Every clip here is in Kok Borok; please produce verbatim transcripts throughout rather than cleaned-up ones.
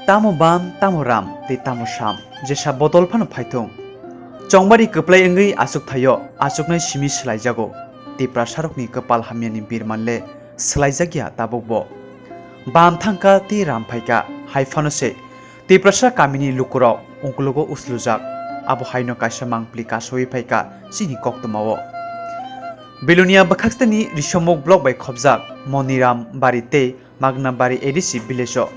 Tamo bam, tamo ram, tei tamo sam, jesa bodol phano phaithung. Chongbari kwplai wngwi achuk thaio, achuknai simi swlaijago. Tiprasarokni kwpal hamyani birman le swlaijakya tabukbo. Bam thangkha tei ram phaikha, hai phano se Tiprasa kamini lukurok ungkulugo uslujak. Abo haino kaisa mangpili kasowi phaikha chini koktwmao. Belonia bwkhaksteni Risomuk block bai khopjak Moniram Bari tei Magnabari A D C village o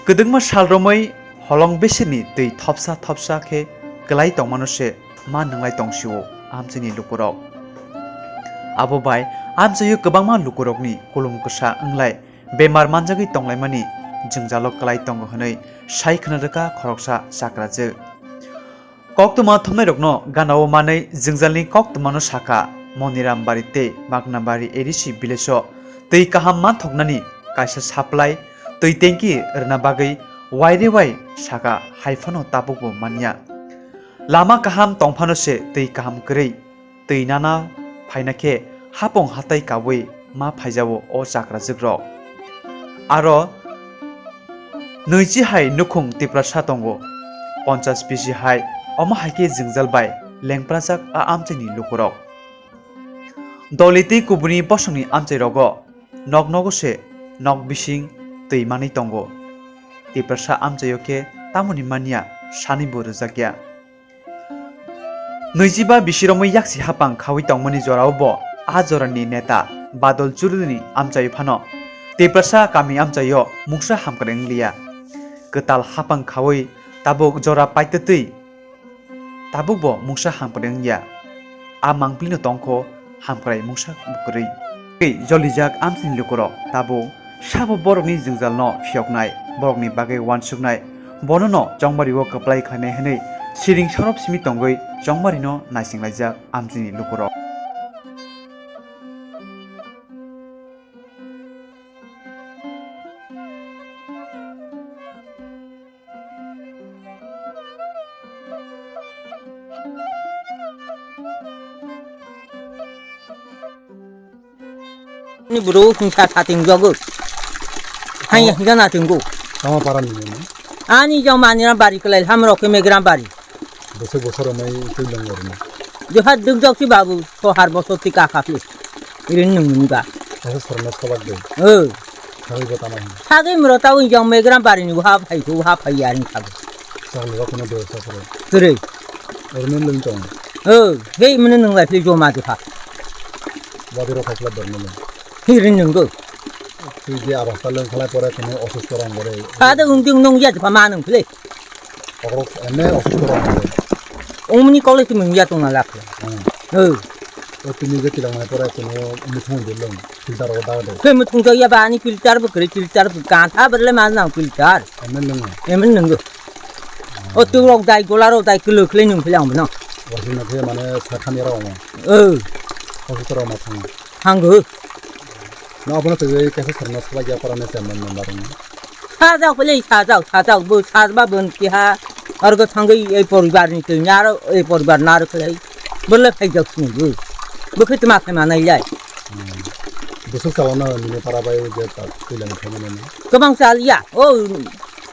kwdwkma sal romwi holong besirni twi thopsa thopsa khe kwlai tongmano se ma nwnglai tongsio amchaini lukurok. Abo bai amchaio kwbangma lukurokni kulum kwsa wnglai bemar manjagwi tonglaimani jwngjalo kwlai tongo hwnwi sai khna rwkha khoroksa chakrajwk. Koktwma thumnairokno ganao manwi jwngjalni koktwmano sakha, Moniram Bari tei Magnabari A D C village o twi kaham manthoknani kaisa supply twi tanki rwna bagwi wairewai sakha, hai phano tabukbo manya. Lama kaham tongphano se twi kaham kwrwi, twi nana phaina khe hapung hatai kaui ma phaijao o chakrajwkrok. Aro nwichi hai nukhung Tiprasa tongo, ponchas bisi hai, omo hai khe jwngjal bai lengprajak a amchaini lukurok. Doli tei kubuni bosongni amchairogo nok nogo se nok bising twi manwi tongo. Tiprasa amchaio khe tamoni manya sanibo rwjakya. Nwichiba bisi romwi yaksi hapang khaui tongmani jorao bo a jorani neta Badol Churudini amchaio phano Tiprasa kami amchaio mungsa hamkrai wngliya. Kwtal hapang khaui tabuk jora paitwtwi tabukbo mungsa hamkrai wngya. A mangpilino tongkho hamkrai mungsa kwrwi. Tei jolijak amchaini lukurok tabuk sabo borokni jwngjalno phiyoknai, borokni bagwi uansuknai, bonono chongmario kwplai khlainai hwnwi siring sorop simi tongwi chongmarino naisinglaijak amchaini lukurok. Ni bro hingsa sating jogo. Hai hingsa nating go. Tama paran ni mo. Ani jong mani ram bari kelai ham rok ke megram bari. Bosok bosok romai tui lang gorna. Jeha duk jok si babu sohar bosok ti ka khapli. Irin nung nung ga. Asa sorna sobak de. Oh. Sagwi bo tamo hwn. Sagwi muro tabo jong megram bari ni ha phai thu ha phai ya ring sagwi. Chakni rok no de sokro. Kwrwi. Orni lung tong. Oh, hei mene nung lai phli joma de pha. Wadi rok phai kla dorni lung. Hei ring nung go. Tui je abasta lung khlai pore tini osusto rong gore. Ka de ung ding nung ya de pha ma nung phli. Okrok ene osusto rong gore. Ung mini college mung ya tong na lak. Hmm. Oh. O tini je tilang mai pore tini muthung de lung. Filter o da de. Khe muthung jaya ba ani filter bo kwrwi, filter bo kantha berle ma nang filter. Emen nang. Emen nang. O tu rok dai gola rok dai kwlwk kwlai nung philang bono. Wasi na khe mane sakhani rok mo. O. Hospital rok ma thang. Hango. Na abono twi kaisa sarna sala ya para ne chairman member ni. Sajak philai sajak, sajak bo sajba bon kiha. Argo thangwi ei poribar ni twi naro ei poribar naro khlai. Bole phaijak sini bo. Bo khe tma khe manai lai. Hmm. Bwswk chalano nini para bai je ta twi lani khaimani ni. Kwbang chal ya. O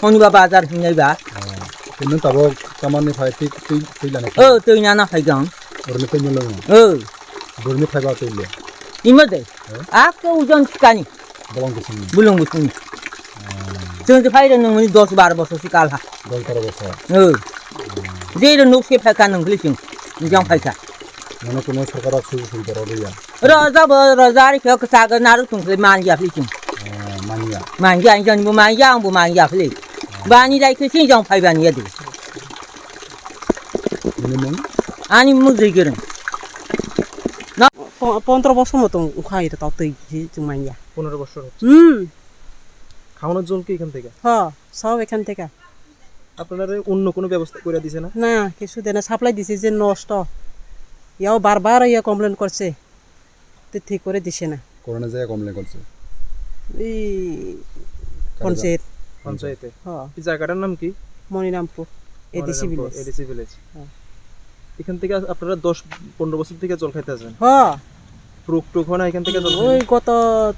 Honiba bazar hingai ba. Ah. Tini tabok tamani phai twi twi twi lani. O twi nana phai jang. Orni twi mulung. O. Dorni phai ba twi le. Imo de. Eh? Ak to ujon chikani. Bolong bising. Bulung bising. Ah. Chwng phai de nung ni dos bar bosor si kal ha. Dos bar bosor. O. Ah. Je de nuk se phai ka nung kli chwng. Jang phai ka. Mane kuno sarkar ak suju suju doro ya. Roja bo roja ri khe kwchak narwk tong khe man ya phli chwng. Ah, man ya. Man ya, ang jani bo man ya, ang bo man ya phli. Bani lai khe sing jong phai bani ya di. Nini mung? Ani mung joi gereng. Po-, pondro bosor moto wngkha ito totwi si chwng man ya. Pondro bosor. Hmm. খাওয়ানোর জল কি এখান থেকে? হ্যাঁ, সব এখান থেকে। আপনারা অন্য কোনো ব্যবস্থা করে দিছে না? না, কিছু দেয় না, সাপ্লাই দিছে যে নষ্ট। ইয়াও বারবার ইয়া কমপ্লেন করছে, তো ঠিক করে দিছে না। কোরআনে যায় কমপ্লেন করছে? এই কারে যা-, পঞ্চায়েত। পঞ্চায়েতে? হ্যাঁ। এই জায়গাটার নাম কি? Monirampur. ADC village. ADC village. হ্যাঁ। এখান থেকে আপ-, আপনারা দশ পনেরো বছর থেকে জল খাইতে আছেন? হ্যাঁ। ব্রুক টুক হয় না এখান থেকে জল ওই খাইতে? গত, আহ,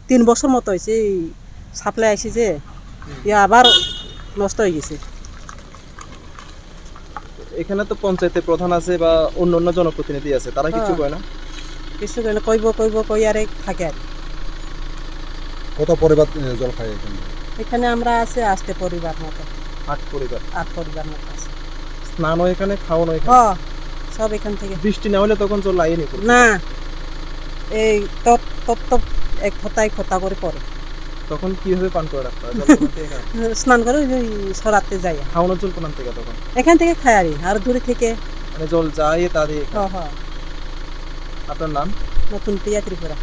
তিন বছর মতো হয়েছে, এই সাপ্লাই আসে যে, হুম। ইয়া আবার নষ্ট হয়ে গেছে। এখানে তো পঞ্চায়েতের প্রধান আছে বা অন্য অন্য জনপ্রতিনিধি আছে, তারা কিছু হ্যাঁ। কয় না? কিছু কয় না, কইব, কইব, কই আরে থাকে আর। কত পরিবার, এ, জল খায় এখানে? এখানে আমরা আছে আটটা পরিবার মতো। আট পরিবার? আট পরিবার মতো আছে। স্নানও এখানে, খাওয়ানো এখানে? হ্যাঁ, সব এখান থেকে। বৃষ্টি না হলে তখন জল লাইনে পড়ে? না, এই টপ, টপ, টপ এক ফোঁটা, এক ফোঁটা করে পড়ে। তখন কিভাবে পান করে আপনারা? জল কোথা থেকে খান? স্নান করে ওই যে ওই সরাতে যাই। খাওয়ানোর জল কোন থেকে তখন? এখান থেকে খাই আর, আর দূরে থেকে। মানে জল যায় তা দিয়ে খান? হ্যাঁ, হ্যাঁ। আপনার নাম? নতুন প্রিয়া ত্রিপুরা।